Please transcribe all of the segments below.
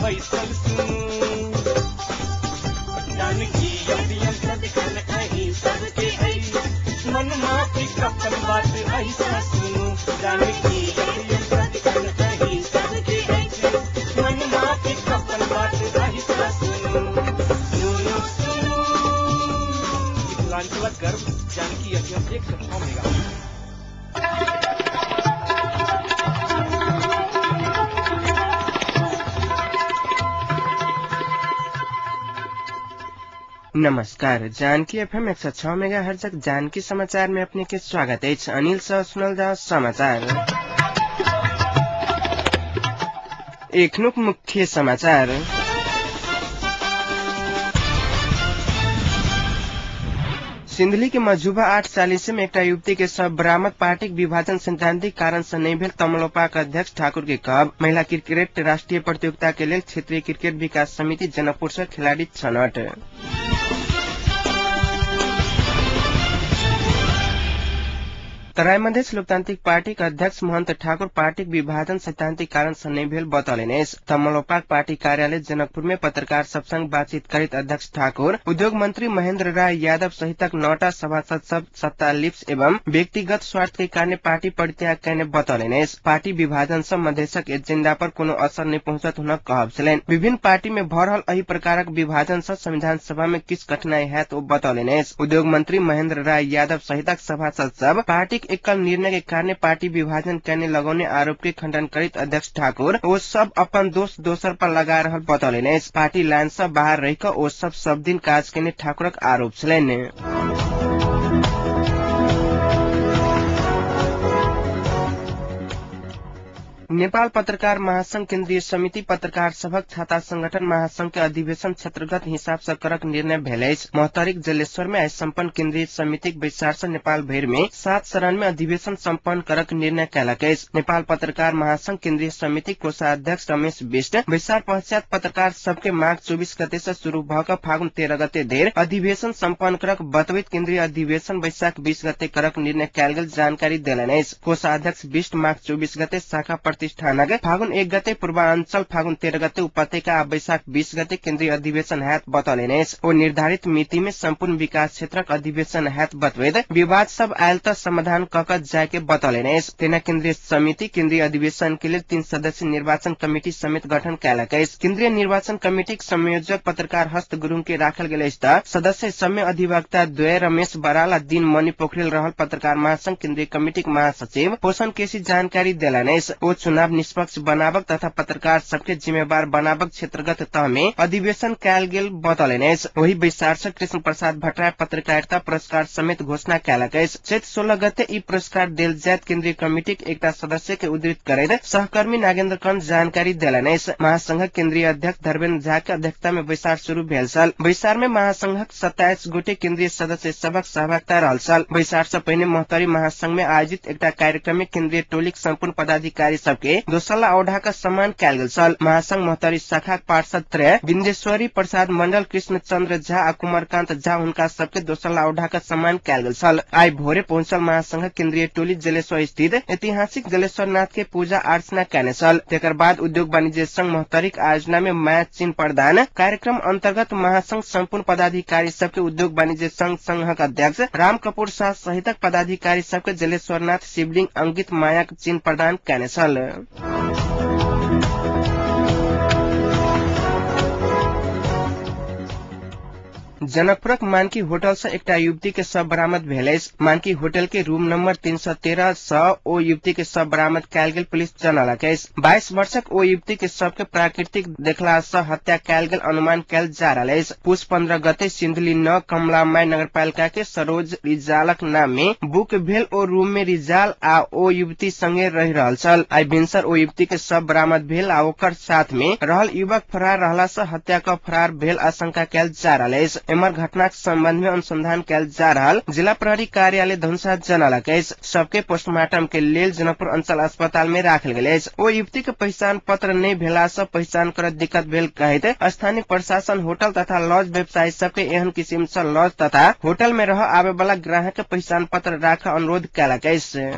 बैसल सुनू। जानकी एफएम सदिखन अहीं सबके अछि, मन माफिक अपन बात अहिसँ सुनू। जानकी एफएम सदिखन अहीं सबके अछि, मन माफिक अपन बात अहिसँ सुनू। सुनू सुनू मिथिलांचलक गर्व जानकी एफएम 106 मेगा। नमस्कार, जानकी एफएम 106 मेगा हर्जक जानकी समाचार में अपने के स्वागत है। अनिल सह सुनल जाओ समाचार। एखनुक मुख्य समाचार। सिंधुली के मझुबा 8:40 में एकटा युवती के शव बरामद, पार्टीक विभाजन सैद्धांतिक कारण से नहीं भेल तमलोपाक अध्यक्ष ठाकुर के कहब। महिला क्रिकेट राष्ट्रीय प्रतियोगिता के लेल क्षेत्रीय क्रिकेट विकास समिति जनकपुर से खिलाड़ी छनौट। तराई मधेश लोकतांत्रिक पार्टीक अध्यक्ष महन्त ठाकुर पार्टीक विभाजन सैद्धांतिक कारण से नहीं भेल बतौलनि अछि। तमलोपाक पार्टी कार्यालय जनकपुर में पत्रकार सब संग बातचीत करैत अध्यक्ष ठाकुर उद्योग मंत्री महेंद्र राय यादव सहितक 9टा सभासद सब सत्ता लिप्स एवं व्यक्तिगत स्वार्थ के कारण पार्टी परित्याग कयने बतौलनि अछि। पार्टी विभाजन सँ मधेशक एजेंडा पर कोनो असर नहीं पहुंचत हुनक कहब छलनि। विभिन्न पार्टी में भऽ रहल एहि प्रकारक विभाजन सँ संविधान सभा में किछु कठिनाई हैत ओ बतौलनि अछि। उद्योग मंत्री महेंद्र राय यादव सहितक सभासद सब पार्टी एकल निर्णय के कारण पार्टी विभाजन करने लगौने आरोप के खंडन करैत अध्यक्ष ठाकुर ओ सब अपन दोष दोसर पर लगा रहल बतौलनि अछि। पार्टी लाइन से बाहर रहि कऽ ओ सब सब दिन काज केने ठाकुरक आरोप छलनि। नेपाल पत्रकार महासंघ केन्द्रीय समिति पत्रकार सभक छाता संगठन महासंघ के अधिवेशन क्षेत्रगत हिसाब से करक निर्णय भेल अछि। महोत्तरीक जलेश्वर में आइ सम्पन्न केन्द्रीय समितिक बैसार से नेपाल भरि में 7 चरण में अधिवेशन सम्पन्न करक निर्णय कयलक अछि। नेपाल पत्रकार महासंघ केन्द्रीय समिति कोषाध्यक्ष रमेश विष्ट बैसार पश्चात पत्रकार सबके माघ 24 गते से शुरू भऽ कऽ फागुन 13 गते धरि अधिवेशन सम्पन्न करक बतबैत केन्द्रीय अधिवेशन वैशाख 20 गते करक निर्णय कयल गेल जानकारी देलनि अछि। कोषाध्यक्ष विष्ट माघ 24 गते शाखा प्रतिष्ठानक फागुन 1 गते पूर्वांचल, फागुन 13 गते उपत्यका आ वैशाख 20 गते केन्द्रीय अधिवेशन हैत बतौलनि अछि। ओ निर्धारित मिति में सम्पूर्ण विकास क्षेत्रक अधिवेशन हैत बतबैत विवाद सब आयल त समाधान क कऽ जाय के बतौलनि अछि। तेना केन्द्रीय समिति केन्द्रीय अधिवेशन के लेल 3 सदस्यीय निर्वाचन कमिटी समेत गठन कयलक अछि। केन्द्रीय निर्वाचन कमिटीक संयोजक पत्रकार हस्त गुरूङ के राखल गेल अछि त सदस्य सबमे अधिवक्ता द्वय रमेश बराल आ दिनमणि पोखरेल रहल पत्रकार महासंघ केन्द्रीय कमिटीक महासचिव पोषण केसी जानकारी देलनि अछि। ओ चुनाव निष्पक्ष बनाबक तथा पत्रकार सबके जिम्मेवार बनाबक क्षेत्रगत तह में अधिवेशन कयल गेल बतौलनि अछि। ओही बैसार से कृष्ण प्रसाद भट्टराई पत्रकारिता पुरस्कार समेत घोषणा कयलक अछि। चैत 16 गते ई पुरस्कार देल जायत केन्द्रीय कमिटीक एकटा सदस्य के उद्धृत करैत सहकर्मी नागेन्द्र कर्ण जानकारी देलनि अछि। महासंघक केन्द्रीय अध्यक्ष धर्मेन्द्र झा के अध्यक्षता में बैसार शुरू भेल छल। बैसार में महासंघक 27 गोटे केन्द्रीय सदस्य सभक सहभागिता रहल छल। बैसार से पहिने महोत्तरी महासंघ में आयोजित एकटा कार्यक्रम में केन्द्रीय टोलीक सम्पूर्ण पदाधिकारी सबके दोसल्ला औढ़ा का सम्मान कयल गेल छल। महासंघ महोत्तरी शाखाक पार्षद त्रय बिन्देश्वरी प्रसाद मंडल, कृष्ण चन्द्र झा आ कुमारकान्त झा हुनका सबके दोसल्ला औढ़ा का सम्मान कयल गेल छल। आइ भोरे पहुंचल महासंघक केन्द्रीय टोली जलेश्वर स्थित ऐतिहासिक जलेश्वर नाथ के पूजा अर्चना कयने छल। तेकर बाद उद्योग वाणिज्य संघ महोत्तरीक आयोजना में माया चिन्ह प्रदान कार्यक्रम अन्तर्गत महासंघ सम्पूर्ण पदाधिकारी सबके उद्योग वाणिज्य संघ संघक अध्यक्ष राम कपूर शाह सहितक पदाधिकारी सबके जलेश्वरनाथ शिवलिंग अंकित मायाक चिन्ह प्रदान कयने छल। जनकपुरक मानकी होटल से एकटा युवती के शव बरामद भेल अछि। मानकी होटल के रूम नंबर 313 सँ ओ युवती के शव बरामद कयल गेल पुलिस जनलक अछि। 22 वर्षक ओ युवती के शव के प्राकृतिक देखला सँ हत्या कयल गेल अनुमान कयल जा रहल अछि। पुष 15 गते सिन्धुली 9 कमलामाई नगरपालिका के सरोज रिजालक नाम में बुक भेल ओ रूम में रिजाल आ ओ युवती संगे रहि रहल छल। आइ भिनसर ओ युवती के शव बरामद भेल आ ओकर साथ में रहल युवक फरार रहला सँ हत्या क फरार भेल आशंका कयल जा रहल अछि। एम्हर घटनाक सम्बन्ध में अनुसंधान कयल जा रहल जिला प्रहरी कार्यालय धनुषा जनलक अछि। सबके पोस्टमार्टम के लेल जनकपुर अंचल अस्पताल में राखल गेल अछि। ओ युवती के पहचान पत्र नहि भेला सँ पहचान करत दिक्कत भेल कहैत स्थानीय प्रशासन होटल तथा लॉज व्यवसायी सबके एहन किसिम सँ लॉज तथा होटल में रह आबे वाला ग्राहक के पहचान पत्र राख अनुरोध कयलक अछि।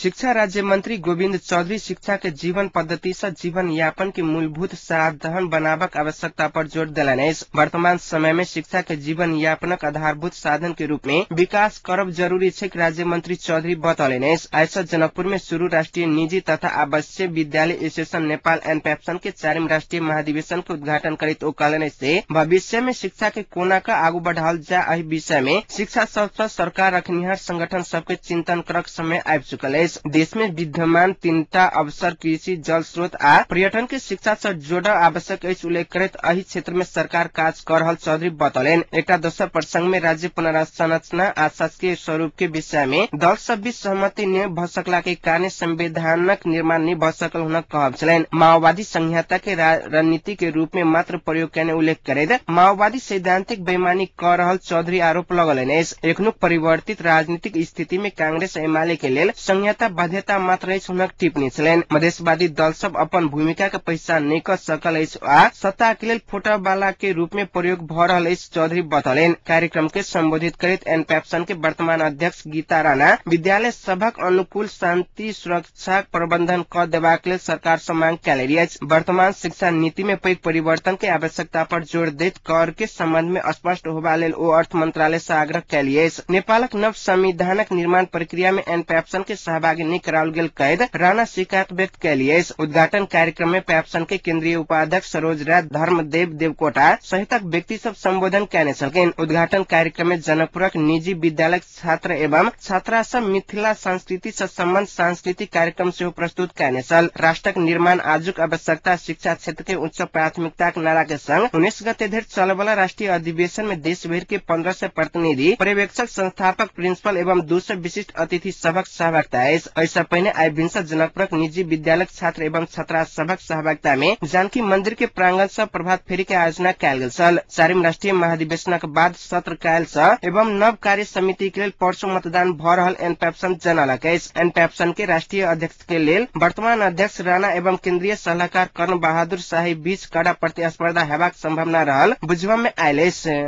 शिक्षा राज्य मंत्री गोविन्द चौधरी शिक्षा के जीवन पद्धति से जीवन यापन के मूलभूत साधन बनाबक आवश्यकता पर जोर देलनि अछि। वर्तमान समय में शिक्षा के जीवन यापनक आधारभूत साधन के रूप में विकास करब जरूरी छै, राज्य मंत्री चौधरी बतौलनि अछि। आइ सँ जनकपुर में शुरू राष्ट्रीय निजी तथा आवासीय विद्यालय एसोसिएशन नेपाल एनपेप्सन के 4 राष्ट्रीय महाधिवेशन के उद्घाटन करैत ओ कहलनि से भविष्य में शिक्षा के कोना क आगू बढ़ाओल जाय एहि विषय में शिक्षा सब सरकार रखनिहार संगठन सबके चिंतन करक समय आबि चुकल अछि। देश में विद्यमान 3टा अवसर कृषि, जल स्रोत आ पर्यटन के शिक्षा से जोड़ब आवश्यक अछि उल्लेख करैत एहि क्षेत्र में सरकार काज कर रहल चौधरी बतौलनि। एकटा दोसर प्रसंग में राज्य पुनर्संरचना आ शासकीय स्वरूप के विषय में दल सब बीच सहमति नहि भ सकला के कारण संविधानक निर्माण नहि भ सकल हुनक कहब छलनि। माओवादी संहिता के रणनीति के रूप में मात्र प्रयोग केने उल्लेख करैत माओवादी सैद्धांतिक बेईमानी कर रहल चौधरी आरोप लगौलनि अछि। एखनुक परिवर्तित राजनीतिक स्थिति में कांग्रेस एमाले के लेल संहिता बाध्यता मात्र अछि हुनक टिप्पणी छलनि। मधेशवादी दल सब अपन भूमिका के पहिचान नहि क सकल अछि आ सत्ता के लेल फोटो वाला के रूप में प्रयोग भ रहल अछि चौधरी बतौलनि। कार्यक्रम के संबोधित करैत एनपेप्सन के वर्तमान अध्यक्ष गीता राणा विद्यालय सभक अनुकूल शांति सुरक्षा प्रबंधन क देबाक लेल सरकार सँ मांग कयलनि अछि। वर्तमान शिक्षा नीति में पैघ परिवर्तन के आवश्यकता पर जोर दैत कर के संबंध में स्पष्ट होबा लेल ओ अर्थ मंत्रालय सँ आग्रह कयलनि अछि। नेपालक नव संविधानक निर्माण प्रक्रिया में एनपेप्सन के सहभागी नहि कराओल गेल कैद राणा शिकायत व्यक्त कयलनि अछि। उद्घाटन कार्यक्रम में पैप्सन के केंद्रीय उपाध्यक्ष सरोज राय, धर्मदेव देवकोटा सहितक व्यक्ति सब संबोधन कयने छलखिन। उद्घाटन कार्यक्रम में जनकपुरक निजी विद्यालय छात्र एवं छात्रा सब मिथिला संस्कृति से सम्बन्ध सांस्कृतिक कार्यक्रम सेहो प्रस्तुत कयने छल। राष्ट्रक निर्माण आजुक आवश्यकता शिक्षा क्षेत्र के उच्च प्राथमिकताक नारा के संग 19 गते धरि चलयवला राष्ट्रीय अधिवेशन में देश भरि के 1500 प्रतिनिधि, पर्यवेक्षक, संस्थापक, प्रिंसिपल एवं 200 विशिष्ट अतिथि सभक सहभागिता अछि। एहि पहिने आइ भिनसर जनकपुरक निजी विद्यालयक छात्र एवं छात्रा सभक सहभागिता में जानकी मंदिर के प्रांगण सँ प्रभात फेरी के आयोजना कयल गेल छल। 4 राष्ट्रीय महाधिवेशनक बाद सत्र कायल सँ एवं नव कार्य समिति के लेल परसो मतदान भ रहल एनपेप्सन जनौलक अछि। एनपेप्सन के राष्ट्रीय अध्यक्ष के लेल वर्तमान अध्यक्ष राणा एवं केंद्रीय सलाहकार कर्ण बहादुर शाही बीच कड़ा प्रतिस्पर्धा हेबाक संभावना रहल बुझबा में आयल अछि।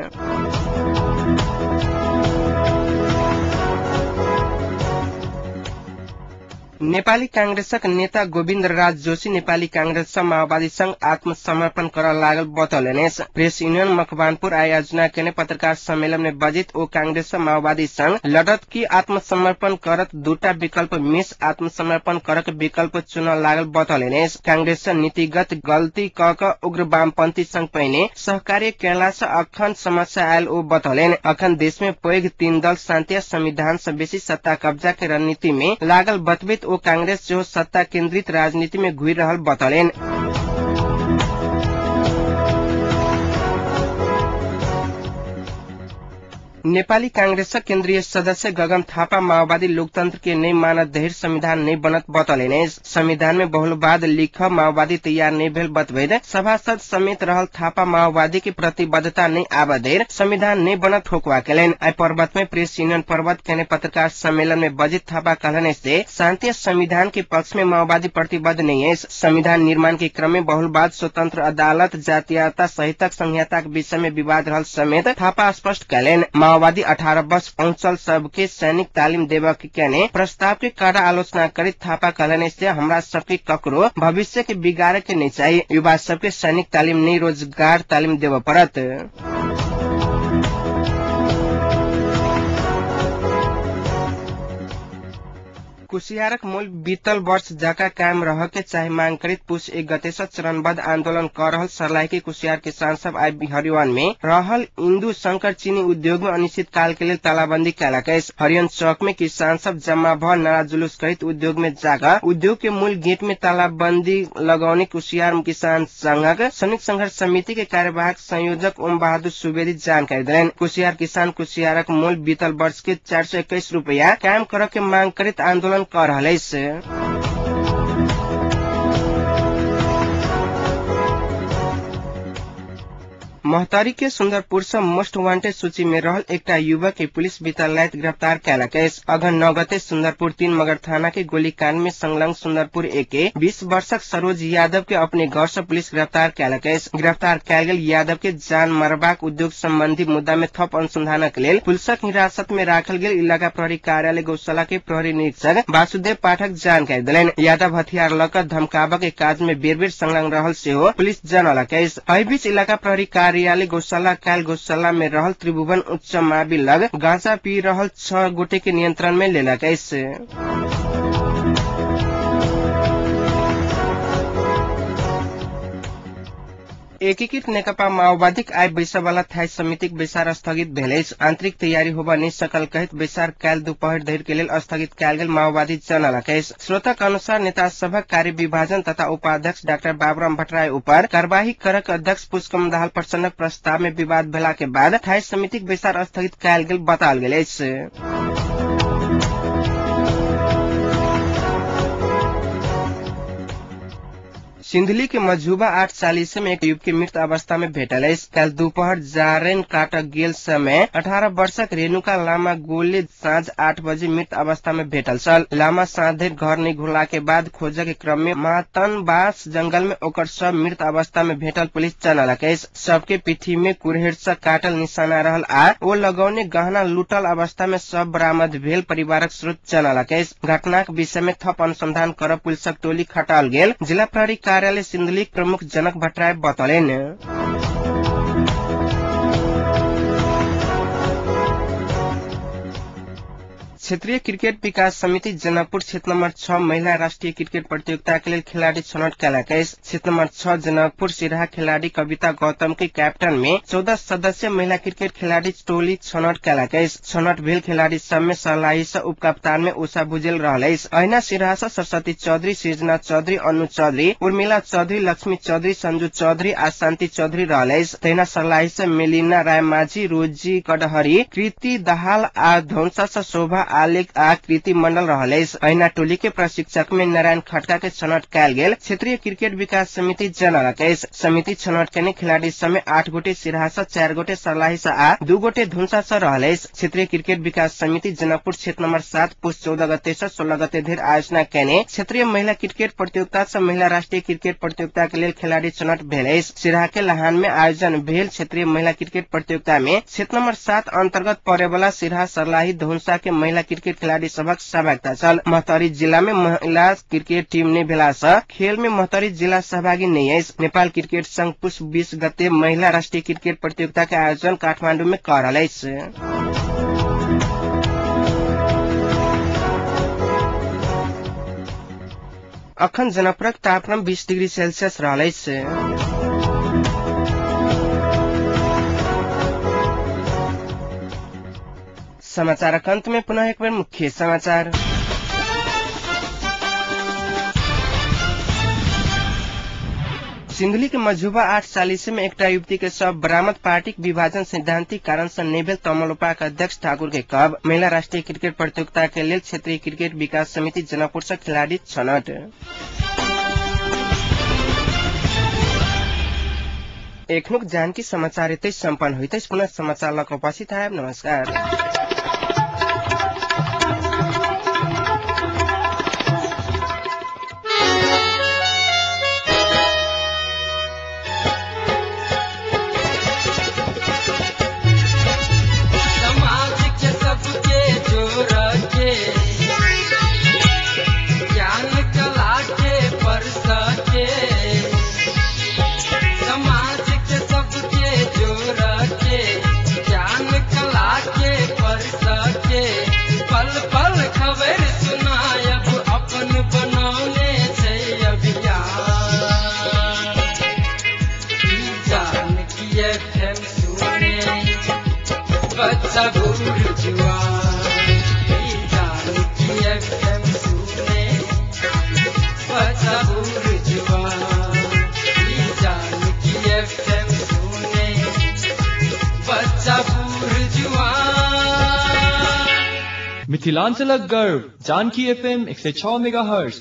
नेपाली कांग्रेसक नेता गोविन्द राज जोशी नेपाली कांग्रेस सँ माओवादी संग आत्मसमर्पण करऽ लागल बतौलनि अछि। प्रेस यूनियन मकवानपुर आयोजना केने पत्रकार सम्मेलन में बजैत ओ कांग्रेस सँ माओवादी संग लड़त कि आत्मसमर्पण करत दूटा विकल्प मिस आत्मसमर्पण करक विकल्प चुनऽ लागल बतौलनि अछि। कांग्रेस सँ नीतिगत गलती क क उग्र वामपंथी संग पहिने सहकार्य केला सँ अखन समस्या आयल ओ बतौलनि। अखन देश में पैघ 3 दल शान्ति संविधान सँ बेसी सत्ता कब्जा के रणनीति में लागल बतबैत ओ कांग्रेस सेहो सत्ता केन्द्रित राजनीति में घुरि रहल बतौलनि। नेपाली कांग्रेसक केन्द्रीय सदस्य गगन थापा माओवादी लोकतंत्र के नहि मानत धरि संविधान नहि बनत बतौलनि अछि। संविधान में बहुलवाद लिख माओवादी तैयार नहि भेल बतबैत सभासद समेत रहल थापा माओवादी के प्रतिबद्धता नहि आबऽ धरि संविधान नहि बनत ठोकवा केलनि। आइ पर्वत में प्रेस यूनियन पर्वत केने पत्रकार सम्मेलन में बजैत थापा कहलनि से शान्ति संविधान के पक्ष में माओवादी प्रतिबद्ध नहि अछि। संविधान निर्माण के क्रम में बहुलवाद, स्वतंत्र अदालत, जातीयता सहितक संहिताक विषय में विवाद रहल समेत थापा स्पष्ट कयलनि। माओवादी 18 वर्ष पहुंचल सबके सैनिक तालिम देबक केने प्रस्ताव के कड़ा आलोचना करैत थापा कहलनि से हमरा सबके ककरो भविष्य के बिगाड़े के नहीं चाहिए, युवा सबके सैनिक तालिम नहीं रोजगार तालिम देबऽ पड़त। कुसियारक मूल बीतल वर्ष जका कायम रह के चाहे मांग करैत पुष 1 गते सँ चरणबद्ध आंदोलन कर रहल सर्लाही कुसियार किसान सब आइ हरिवन में रहल इंदु शंकर चीनी उद्योग में अनिश्चित काल के लेल तालाबंदी कयलक अछि। हरियन चौक में किसान सब जमा भ नारा जुलूस करैत उद्योग में जाकर उद्योग के मूल गेट में तालाबंदी लगौने कुसियार किसान संघक संयुक्त संघर्ष समिति के कार्यवाहक संयोजक ओम बहादुर सुवेदी जानकारी देलनि। कुसियार किसान कुसियारक मूल बीतल वर्ष के 421 रुपया कायम करऽ के मांग करैत आंदोलन कर रहल अछि। महोत्तरी के सुन्दरपुर से मोस्ट वांटेड सूची में रहल एकटा युवक के पुलिस बीतल राति गिरफ्तार कयलक अछि। अगहन 9 गते सुन्दरपुर 3 मगर थाना के गोलीकांड में संलग्न सुन्दरपुर 1 के 20 वर्षक सरोज यादव के अपने घर से पुलिस गिरफ्तार कयलक अछि। गिरफ्तार कयल गेल यादव के जान मारबाक उद्योग संबंधी मुद्दा में थप अनुसंधानक लेल पुलिसक हिरासत में राखल गेल इलाका प्रहरी कार्यालय गौशाला के प्रहरी निरीक्षक वासुदेव पाठक जानकारी देलनि। यादव हथियार लऽ कऽ धमकाबऽ के काज में बेर बेर संलग्न रहल सेहो पुलिस जनौलक अछि। एहि बीच इलाका प्रहरी कार्यालय गौशाला काल्हि गौशाला में रहल त्रिभुवन उच्च मावि लग गांजा पी रहल 6 गोटे के नियंत्रण में लेलक अछि। एकीकृत नेकपा माओवादीक आइ बैसयवाला थाई समितिक बैसार स्थगित भेल अछि। आंतरिक तैयारी होबय नहि सकल कहैत बैसार काल्हि दुपहर धरि के लेल स्थगित कयल गेल माओवादी जनौलक अछि। स्रोतक अनुसार नेता सभक कार्य विभाजन तथा उपाध्यक्ष डाक्टर बाबुराम भट्टराई ऊपर कार्यवाही करक अध्यक्ष पुष्पकमल दाहाल प्रचण्डक प्रस्ताव में विवाद भेला के बाद थाई समितिक बैसार स्थगित कयल गेल बताओल गेल अछि। सिन्धुली के मझुबा 8:40 में एक युवक के मृत अवस्था में भेटल अछि। काल्हि दुपहर जारैन काटक गेल समय 18 वर्षक रेणुका लामा गोले साँझ 8 बजे मृत अवस्था में भेटल छल। लामा साँझ धरि घर नहि घुरला के बाद खोजक के क्रम में मातनबास जंगल में ओकर शव मृत अवस्था में भेटल पुलिस जनौलक अछि। शव के पीठी में कुरहड़ि से काटल निशाना रहल आ ओ लगौने गहना लूटल अवस्था में शव बरामद भेल परिवारक स्रोत जनौलक अछि। घटनाक विषय में थप अनुसंधान करब पुलिसक टोली खटाओल गेल जिला प्रहरी कार्यालय सिन्धुलीक प्रमुख जनक भट्टराई बतौलनि। क्षेत्रीय क्रिकेट विकास समिति जनकपुर क्षेत्र नम्बर 6 महिला राष्ट्रिय क्रिकेट प्रतियोगिता के लेल खिलाड़ी छनौट कयलक अछि। क्षेत्र नम्बर 6 जनकपुर सिरहा खिलाड़ी कविता गौतम के कैप्टन में 14 सदस्यीय महिला क्रिकेट खिलाड़ी टोली छनौट कयलक अछि। छनौट भेल खिलाड़ी सब में सर्लाही से उपकप्तान में उषा भुजेल रहल अछि। अहिना सिरहा से सरस्वती चौधरी, सृजना चौधरी, अनु चौधरी, उर्मिला चौधरी, लक्ष्मी चौधरी, संजू चौधरी आ शान्ति चौधरी रहल अछि। तहिना सर्लाही से मेलिना राय माझी, रोजी कडहरी, कृति दाहाल आ धौंसा से शोभा आलेख आ कृति मंडल रहल अछि। अहिना टोली के प्रशिक्षक में नारायण खड़का के छनौट कयल गेल क्षेत्रीय क्रिकेट विकास समिति जनौलक अछि। समिति छनौट केने खिलाड़ी सब में 8 गोटे सिरहा से, 4 गोटे सर्लाही से आ 2 गोटे धुनसा से रहल अछि। क्षेत्रीय क्रिकेट विकास समिति जनकपुर क्षेत्र नम्बर 7 पुष 14 गते से 16 गते धरि आयोजना केने क्षेत्रीय महिला क्रिकेट प्रतियोगिता से महिला राष्ट्रिय क्रिकेट प्रतियोगिता के लेल खिलाड़ी छनौट भेल अछि। सिरहा के लहान में आयोजन भेल क्षेत्रीय महिला क्रिकेट प्रतियोगिता में क्षेत्र नम्बर 7 अन्तर्गत परेवाला सिरहा, सर्लाही, धुनसा के महिला क्रिकेट खिलाड़ी सभक सहभागिता छल। महोत्तरी जिला में महिला क्रिकेट टीम नहि भेला सँ खेल में महोत्तरी जिला सहभागी नहि अछि। नेपाल क्रिकेट संघ पुष 20 गते महिला राष्ट्रिय क्रिकेट प्रतियोगिता के आयोजन काठमाडौँ में कऽ रहल अछि। अखन जनकपुरक तापक्रम 20 डिग्री सेल्सियस रहल अछि। समाचारक अंत में पुनः एक बेर मुख्य समाचार। सिन्धुली के मझुबा 8:40 में एकटा युवती के शव बरामद, पार्टीक विभाजन सैद्धांतिक कारण से नहि भेल तमलोपाक अध्यक्ष ठाकुर के कहब। महिला राष्ट्रिय क्रिकेट प्रतियोगिता के लेल क्षेत्रीय क्रिकेट विकास समिति जनकपुर से खिलाड़ी छनौट। एखनुक जानकी समाचार एतै सम्पन्न होइत अछि। पुनः समाचार लऽ कऽ उपस्थित आयब। नमस्कार। मिथिलांचलक गर्व जानकी एफएम 106 मेगाहर्ट्ज।